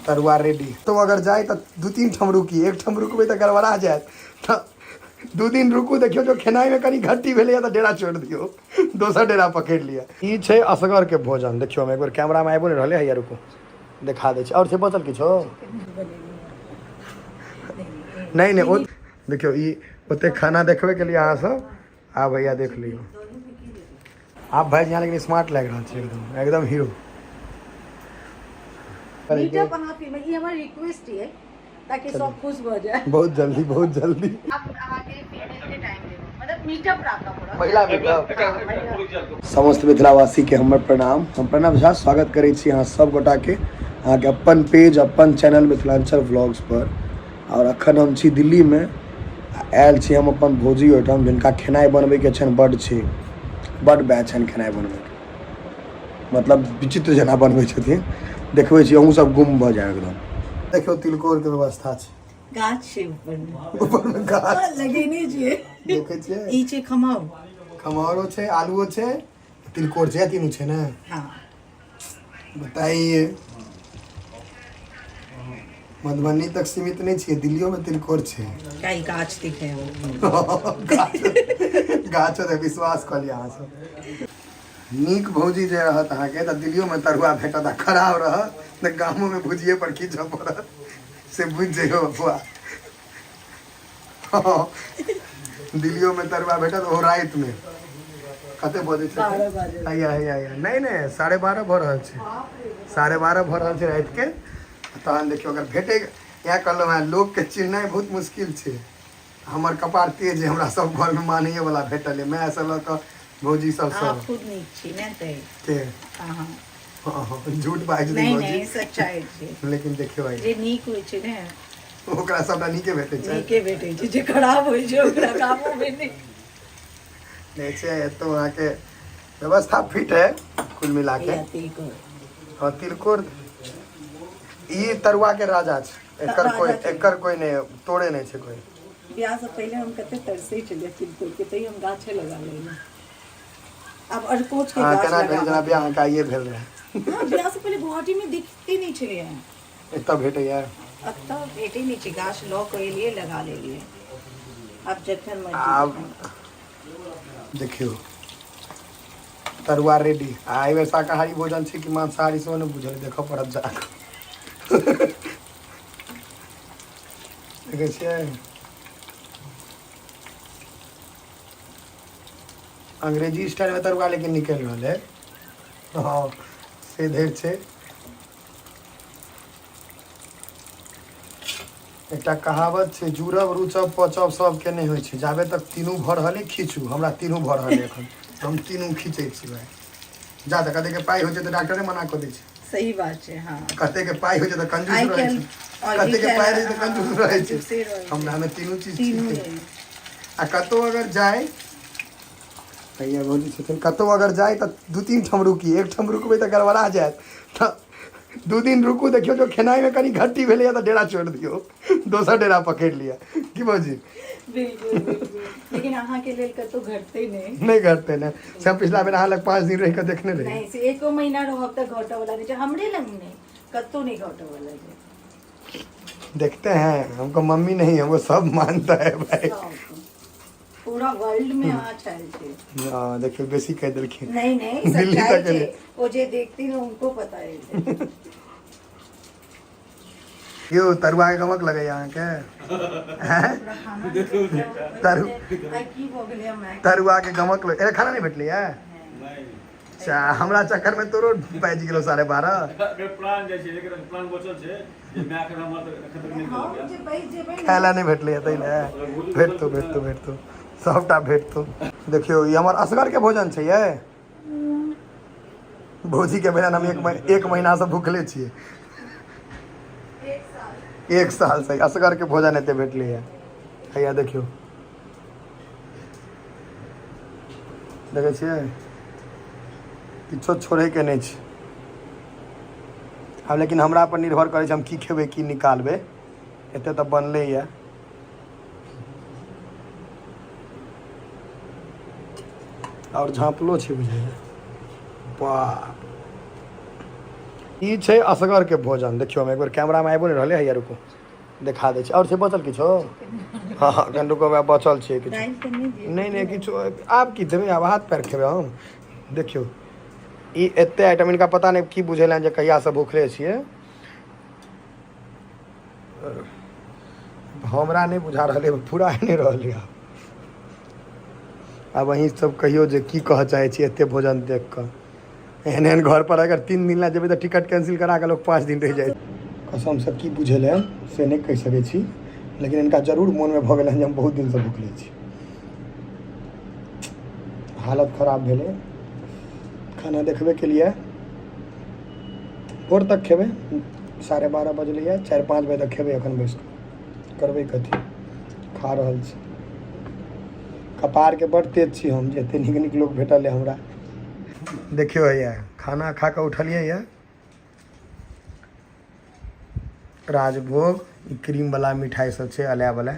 तरुआ रेडी। तो अगर जाए तऽ 2-3 ठाम रुकी, एक ठाम रुकबै तऽ गड़बड़ा जायत। तऽ 2 दिन रुकू, देखियौ जो खेनाइमे कनि घट्टी भेलैए तऽ डेरा छोड़ि दियौ, दोसर डेरा पकड़ि लिअ। ई छै असगरके भोजन। देखियौ हम एक बेर कैमरामे आबिओ नहि रहलै, हैया रुकू देखा दै छी। आओर छै बचल किछो? नहि नहि, ओ देखियौ ई ओते खाना देखबे के लिए अहाँ सब आ भैया देख लियौ। आप भाई यहाँ लेकिन स्मार्ट लागि रहल छै, एकदम एकदम हीरो। मीटअप अहाँ फिल्म, ई हमर रिक्वेस्ट ये ताकि सब खुश भऽ जाए। बहुत जल्दी, बहुत जल्दी। आप अहाँके फीमेल के टाइम देब, मतलब मीटअप राखऽ पड़त। पहिला मीटअप। समस्त मिथिलावासी के हमर प्रणाम। हम प्रणव झा स्वागत करै छी अहाँ सब गोटा के अहाँके अपन पेज अपन चैनल मिथिलांचल व्लॉग्स पर। और अखन हम छी दिल्ली में, आयल छी हम अपन भौजी ओहिठाम जिनका खेनाइ बनबैके छनि बड्ड छै, बड्ड बैच छनि खेनाइ बनबैके, मतलब विचित्र जेना बनबै छथिन। देखबै छी अहूँ सब गुम भऽ जायब एकदम। देखियौ तिलकोर के व्यवस्था छै, गाछ छै ऊपर में, ऊपर में गाछ लगेने छियै, देखै छियै। ई छै खमाउ, खमहौरो छै, आलुओ छै, तिलकोर छै, तीनू छै ने। हाँ बताइए, मधुबनी तक सीमित नहीं छियै, दिल्लियो में तिलकोर छै। काल्हि गाछ दिखे गाछो दे विश्वास कऽ लिअ अहाँ सब। नीक भौजी जे रहत अहाँके तऽ दिल्लियोमे तरुआ भेटत, आ खराब रहत तऽ गामोमे भुजिए पर खींचऽ पड़त, से बुझि जइयौ बबुआ। हँ, दिल्लियोमे तरुआ भेटत ओहो रातिमे। कते बजै छै? 12 बाजै। हैया हैया हैया, नहि नहि, 12:30 भऽ रहल छै, 12:30 भऽ रहल छै रातिके। तहन देखियौ अगर भेटै, इएह कहलहुँ हेँ लोकके चिन्हनाइ बहुत मुश्किल छै। हमर कपार तेज है, हमरा सब घरमे मानैए वाला भेटल है, मायसँ लऽ कऽ भौजी सब अहाँ सब खुद नीक छी ने ते के अहाँ हँ, झूठ बाजि दी नहीं भौजी। नहीं, सच्चाई छै, लेकिन देखियौ भाई जे नीक होइ छै ने ओकरा सबटा नीके भेटै छै, नीके भेटै छै, जे खराब होइ छै ओकरा कामो मे नहि नहि छै। एतौ अहाँके व्यवस्था फिट है कुल मिला के। या तिलकोर। हँ तिलकोर ई तरुआ के राजा छै, एकर कोई राजा छै। एकर कोई नहि तोड़े नहि छै कोई। बियाह से पहिले हम कते तरसै छलियै तिलकोर के, तैयो हम गाछे लगा लेलहुँ। आब अरकोच के अहाँ गाछ केना कही लगा जेना बियाह अहाँके आइए भेल रहै? हाँ, बियाह से पहिले गुवाहाटी में दिखते नहीं छलियै। एतऽ भेटैया? एतऽ भेटै नहि छै, गाछ लऽ कऽ एलियै लगा लेलियै, आब जखन मर्जी आब तखन। देखियौ तरुआ रेडी। आ एहि बेर शाकाहारी भोजन छै कि मांसाहारी सेहो नहि बुझल, देखऽ पड़त जाकऽ। देखै छियै अंग्रेजी स्टाइलमे तरुआ लेकिन निकलि रहल है। हँ से धरि छै। एकटा कहावत छै, जुड़ब रुचब पचब सबके नहि होइ छै। जाबे तक तीनू भऽ रहल अइ खींचू, हमरा तीनू भऽ रहल अइ एखन, हम तीनू खींचै छी भाय। जा तऽ कतेके पाइ होइ छै तऽ डॉक्टरे मना कऽ दै छै। सही बात छै। हाँ कतेके पाइ होइ छै तऽ कंजूस आइ रहै काल्हि छै, कतेके पाइ रहै छै तऽ कंजूस रहै छै। कंजूसे रहै छै। हमरामे तीनू चीज तीनू ठीक रहै। आ कतहु अगर जाय, भैया भौजी छथिन, कतहु अगर जाय तऽ 2-3 ठाम रुकी, एक ठाम रुकबै तऽ गड़बड़ा जायत। तऽ 2 दिन रुकू, देखियौ जो खेनाइमे कनि घट्टी भेलैए तऽ डेरा छोड़ि दियौ, दोसर डेरा पकड़ि लिअ। की भौजी? बिल्कुल बिल्कुल, लेकिन अहाँ के लेल कतौ घटते नहीं। नहि घटतै ने, से हम पिछला बेर अहाँ लग 5 दिन रहि कऽ देखने रही। नहीं, से एको महीना रहब तऽ घटऽ वाला नहीं छै, हमरे लग नहीं, कतौ नहीं घटऽ वाला छै। देखते हैं, हमको मम्मी नहीं, हमको सब मानता है भाई। सब। पूरा वर्ल्ड में अहाँ छायल छी। हाँ, देखियौ बेसी कहि देलखिन। नहीं नहीं, दिल्ली सच्चाई तक छै, एलियै। ओ जे देखती ने उनको पता है। यौ तरुआ के गमक लगैया अहाँके? हैं? तरु आइ की भऽ गेलै हमरा? तरुआ के गमक लग, अरे खाना नहि भेटलैया? अच्छा हमरा चक्कर में तोरो बाजि गेलो 12:30। अगर प्लान जाइ छै, लेकिन प्लान बचल छै जे माय के हमर तऽ एखन तक नहि हम भेल। जे बैठ जेबै ने, खाय लए नहि भेटलैया ताहि लए। भेटतौ भेटतौ भेटतौ, सबटा भेटतौ। देखियौ ई हमर असगर के भोजन छै यै। भौजी के बहन हम एक महीना से भूखले छियै, 1 साल से असगर के भोजन एते भेटलैया। हैया देखियौ, देखै छियै किछो छोड़ैके नहि छै आब। लेकिन हमरा पर निर्भर करै छै हम की खेबै की निकालबै। एते तऽ बनलैया। आओर झाँपलो छै बुझाइया। बाप, ई छै असगर के भोजन। देखियौ, हम एक बेर कैमरामे आबिओ नहि रहलै। हैया रुकू, देखा दै छी। आओर छै बचल किछो? हँ हँ, एखन रुकू, वएह बचल छै किछु। दालि तऽ नहि दियौ। नहि नहि, किछु आब की देबै, आब हाथ पैर खेबै हम। देखियौ, ई एते आइटम, हिनका पता नहि की बुझेलनि जे कहियासँ भूखले छियै। हमरा नहि बुझा रहल अइ, पूरा नहि रहल यऽ। आब अहीं सब कहियौ जे की कहऽ चाहै छी एते भोजन देख कऽ। एहन एहन घर पर अगर 3 दिन लए जेबै तऽ टिकट कैंसिल करा कऽ लोक 5 दिन रहि जाइ। कसमसँ की बुझेलै से नहि कहि सकै छी, लेकिन हिनका जरूर मोनमे भऽ गेलनि जे हम बहुत दिनसँ भुखले छी। हालत खराब भेलै। खाना देखबे केलियै। भोर तक खेबै। 12:30 बजलैए, 4-5 बजे तक खेबै। एखन बैस कऽ करबै कथी? खा रहल छी। कपारके बड़ तेज छी हम जे एते नीक नीक लोक भेटल यऽ हमरा। देखियौ, हैया खाना खा कऽ उठलियै यऽ। राजभोग, ई क्रीम वाला मिठाई सब छै, अलाय वाला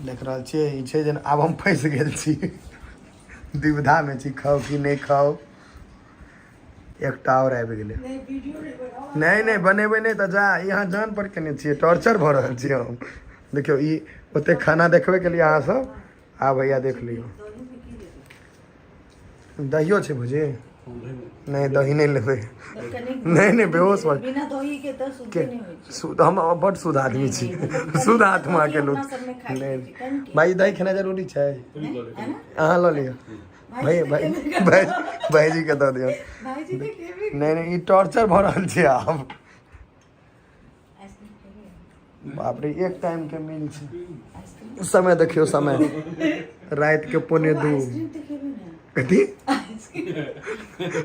देख रहल छियै। ई छै जेना आब हम फँसि गेल छी, दुविधामे छी, खाउ कि नहि खाउ। एकटा आओर आबि गेलै। नहि नहि, बनेबै नहि तऽ जा। यहाँ जान पर केने छियै, टॉर्चर भऽ रहल छी हम। देखियौ, ई ओते खाना देखबे केलियै अहाँ सब। आ भैया, देख लियौ, दहियो छै भुजी। नहि, दही नहि लेबै। नहि नहि, बेहोश भऽ बिना दही के तऽ शुद्धे नहि होइ छै। शुद्ध हम बड शुद्ध आदमी छी, शुद्ध आत्मा के लोक। नहि भाई, दही खेनाइ जरूरी छै। अहाँ लऽ लिअ भाई, भाई भाई, भाईजी के दऽ दियौ। भाईजी तऽ खेबे। नहि नहि, ई टॉर्चर भऽ रहल छै आब। बाप रे, एक टाइम के मील छै। समय देखियौ, समय राति के 1:45। आइसक्रीम तऽ खेबे ने। कथी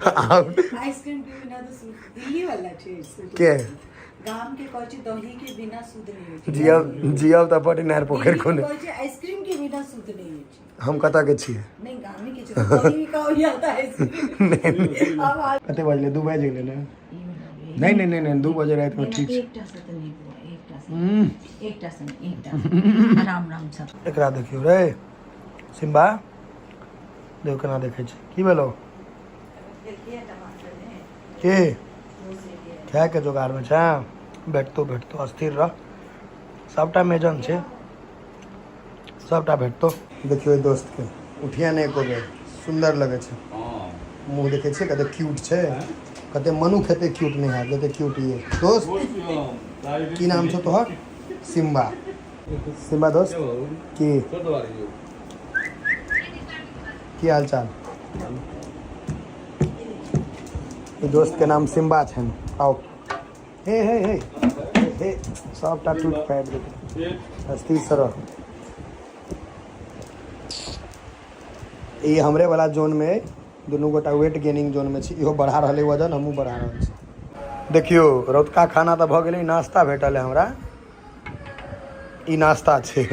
आब? आइसक्रीम के बिना तऽ शुद्ध दिल्ली वाला छै शुद्ध। के? गाम के कहै छै दही के बिना शुद्ध नहि होइ छै। जियब जियब तऽ बड नहर पोखरि दिल्ली के कोने। कहै छै आइसक्रीम के बिना शुद्ध नहि होइ छै। हम कतऽ के छियै? नहि, गामे के छै, दही खाओ या तऽ आइसक्रीम आब कते बजलै? 2 बाजि गेलै ने? नहि नहि नहि नहि, 2 बजे रातिमे ठीक छै। एकटा से तऽ नहि बुआ, एकटा से, एकटा से नहि, एकटा से। आराम आराम से। एकरा देखियौ रे सिम्बा, देखो केना देखै छै। की भेलौ? के खायके जोगारमे छै? भेटतो भेटतो, अस्थिर रह। सबटा मेजन छै, सबटा भेटतो। देखियौ, एहि दोस्तके उठिया नहि एको बेर। सुन्दर लगै छै। मुँह देखै छियै, कते क्यूट छै। कते मनुख हेतै क्यूट नहि हैत जते क्यूट ई अछि। दोस्त, की नाम छौ तोहर? सिम्बा। सिम्बा दोस्त, की की हाल चाल? ई दोस्त के नाम सिम्बा छनि। आओ, हे हे हे हे, सबटा टूटि पाबि गेलै। अस्थिर से रह। ई हमरे वाला जोन में अइ। दुनू गोटा वेट गेनिंग जोन में छी। इहो बढ़ा रहल अइ वजन, हमहूँ बढ़ा रहल छी। देखियौ, रौतका खाना तऽ भऽ गेलै, नाश्ता भेटल है हमरा। ई नाश्ता छै।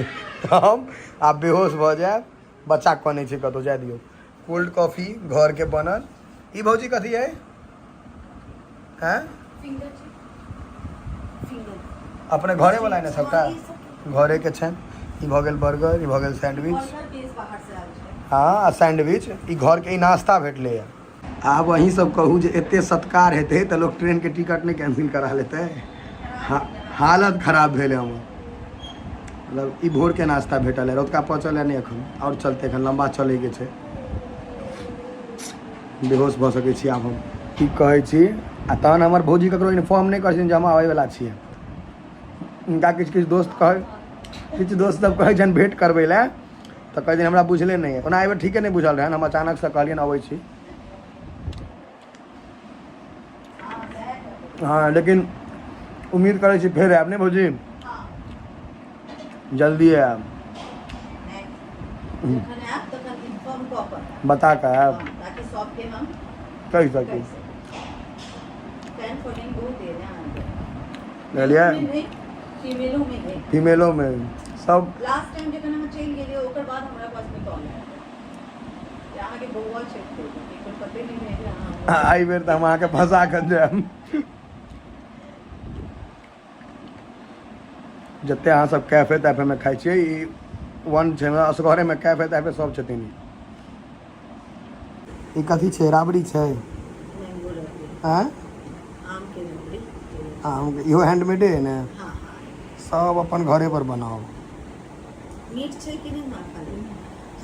हम आब बेहोश भऽ जायब। बच्चा कनै छै, कतहु जाय दियौ। कोल्ड कॉफी घरके बनल। ई भौजी कथी है? हैं, अपने घरे वाला है ने? सबटा घरे के छनि। ई भऽ गेल बर्गर, ई भऽ गेल सैंडविच। हँ, आ सैंडविच ई घरके। ई नाश्ता भेटलैए। आब अहीं सब कहू जे एते सत्कार हेतै तऽ लोक ट्रेनके टिकट नहि कैंसिल करा लेतै? हालत खराब भेलै हमर। मतलब ई भोरके नाश्ता भेटल है, रौतका पचल है नहि एखन। आओर चलते, एखन लम्बा चलैके छै। बेहोश भऽ सकै छी आब हम। की कहै छी? आ तहन हमर भौजी ककरो इन्फॉर्म नहि करै छथिन जे हम आबैवला छियै। हुनका किछु किछु दोस्त कहै, किछु दोस्त सब कहै छनि भेँट करबै लए, तऽ कहै छथिन हमरा बुझले नहि अइ। ओना एहिबेर ठीके नहि बुझल रहनि। हम अचानकसँ कहलियनि अबै छी। हँ, लेकिन उम्मीद करै छी फेर आयब। नहि भौजी, जल्दी आयब। जखन आयब तखन इन्फॉर्म कऽ कऽ बता कऽ आयब। ताकि सबके हम कहि सकी। कहि सकी। फैन फॉलोइंग बहुत है ना अहाँके। बुझलियै? नहि, फीमेलो में है। फीमेलोमे सब। लास्ट टाइम जखन हम चलि गेलियै, ओकर बाद हमरा पास में कॉल आयल जे अहाँके बौआ छै, एकर पते नहि रहै जे अहाँ। एहि बेर तऽ हम अहाँके फंसा कऽ जायब। जते अहाँ सब कैफे तैफेमे खाइ छियै, ई वन छै। असगरेमे कैफे तैफे सब छथिन। ई कथी छै? राबड़ी छै? मैंगो रबड़ी। आँय? आम के रबड़ी। आम के इहो हैंडमेडे है ने? हाँ। सब अपन घरे पर बनाओ। मीठ छै कि नहि माँ खाली?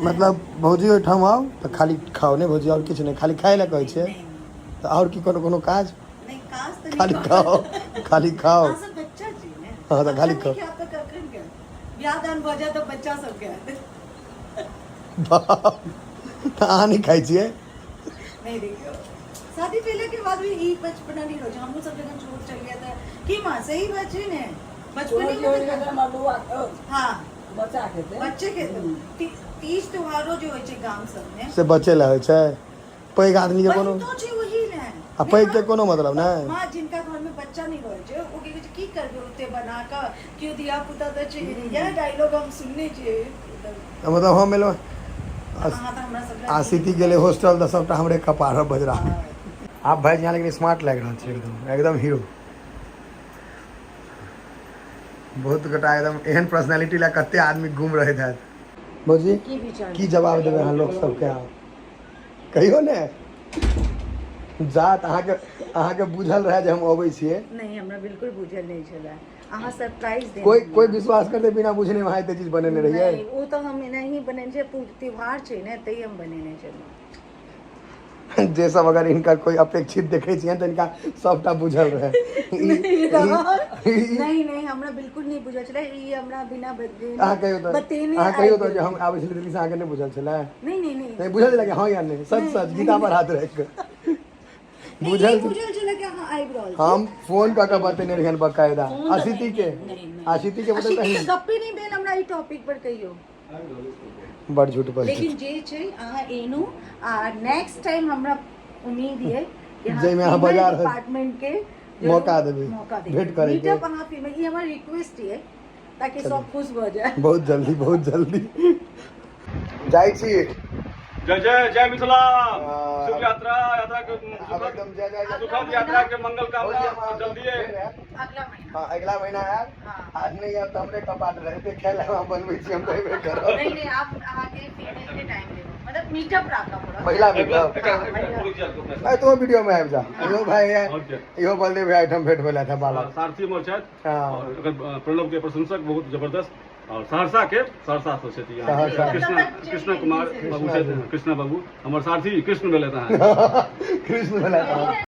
मतलब भौजी ओहिठाम आउ तऽ खाली खाओ ने भौजी, आओर किछु नहि, खाली खाय लए कहै छियै? नहीं। तऽ आओर की कोनो कोनो काज? नहीं, काज तऽ नहि खाली करब। खाओ, खाली खाओ। अहाँ सब बच्चा छी ने। हाँ, तऽ खाली अखन खाओ। नहि खायब तऽ कखन खायब? बियाह दान भऽ जायत तऽ बच्चा सब खायत। बाप, तऽ अहाँ नहि खाइ छियै? नहीं, देखियो, शादी भेला के बाद भी ई बचपना नहीं रहै छै। हमहूँ सब जखन छोट छलियै तऽ की माँ, सही बात छै ने? बचपने में तऽ हाँ बच्चा के ते। बच्चे के तऽ तीज त्योहारो जे होइ छै गाम सब में से बचे लए होइ छै? पैघ आदमीके कोनो बनितो छै वही ने। आ पैघ के कोनो मतलब नहि? माँ, जिनका घर में बच्चा नहीं रहै छै ओ की कहै छै, की करबै ओते बना कऽ, केओ धिया पुता तऽ छै नहि। इएह डायलॉग हम सुनने छियै। मतलब हम एलहुँ अहाँ तऽ हमरा सब आ सिटी गेलै हॉस्टल तऽ सबटा हमरे कपार पर बजरा। आब भाई यहाँ लेकिन स्मार्ट लागि रहल छै, एकदम एकदम हीरो। बहुत गोटा एकदम एहन पर्सनैलिटी लए कते आदमी घूम रहैत हैत। भौजी, की विचार? की जवाब देबै अहाँ लोक सबके? आब कहियौ ने। जात अहाँके बुझल रहै जे हम अबै छियै? नहीं, हमरा बिल्कुल बुझल नहीं छलै। अहाँ सरप्राइज देने। कोइ कोइ विश्वास करतै, बिना बुझने वहाँ एते चीज बनेने रहियै? नहीं, ओ तऽ हम एनाही बनेने छै। त्योहार छै ने, तै हम बनेने छलहुँ। जे सब अगर हिनकर कोइ अपेक्षित देखै छियनि तऽ हिनका सबटा बुझल रहै। नहीं नहीं, हमरा बिल्कुल नहीं बुझल छलै। ई हमरा बिना बतेने अहाँ कहियौ तऽ बतेने अहाँ कहियौ तऽ आबि जे हम आबै छलियै दिल्ली से, अहाँके नहि बुझल छलै? नहीं नहीं नहीं। नहि बुझल छलै कि हँ या नहि? सच सच, गीता पर हाथ राखि कऽ। नहीं, बुझल ई बुझल छलै कि अहाँ आबि रहल छी। हम फोन कऽ के बतेने रहियनि बकायदा। फोन तऽ असिति के नहीं, नहीं। आशिति के अशिति बतेने। के गप्पे नहीं भेल हमरा ई टॉपिक पर कहियो। बड़ झूठ बजै। लेकिन जे छै, अहाँ एनु आ नेक्स्ट टाइम हमरा उम्मीद ये कि अहाँ जाहिमे अहाँ फीमेल बाजार डिपार्टमेंट के जरूर मौका देबै, मौका देबै भेंट करैके। मीटअप अहाँ फीमेल, ई हमर रिक्वेस्ट ये ताकि सब खुश भऽ जाए। बहुत जल्दी, बहुत जल्दी जाइ छी। जय जय जय मिथिला। हाँ। शुभ यात्रा, यात्रा के आब एकदम जय जय जय। सुखद यात्रा के मंगल भौजी, हम कामना। अहाँ जल्दी भेट हैत। अगला महीना। हाँ, अगिला महीना आयब। हाँ। आज नहि आयब तऽ हमरे कपाट रहते। खेल हम बनबै छी, हम तऽ एबे करब। नहीं नहीं, आप अहाँके फीमेल के टाइम देबै, मतलब मीटअप राखऽ पड़त। महिला मीटअप। अरे तो वीडियो में आबि जा। इहो भाई है, ओके। इहो बलदेव भाई एहिठाम भेंट भेल था बालक। सारथी हमर छथि हाँ। और एकर प्रणव के प्रशंसक बहुत जबरदस्त और सहरसा के, सहरसा से छथि यहाँ। सहरसा। कृष्णा, कृष्णा कुमार बाबू छथि। कृष्णा बाबू हमर सारथी कृष्ण भेलथि अहाँके। कृष्ण भेला।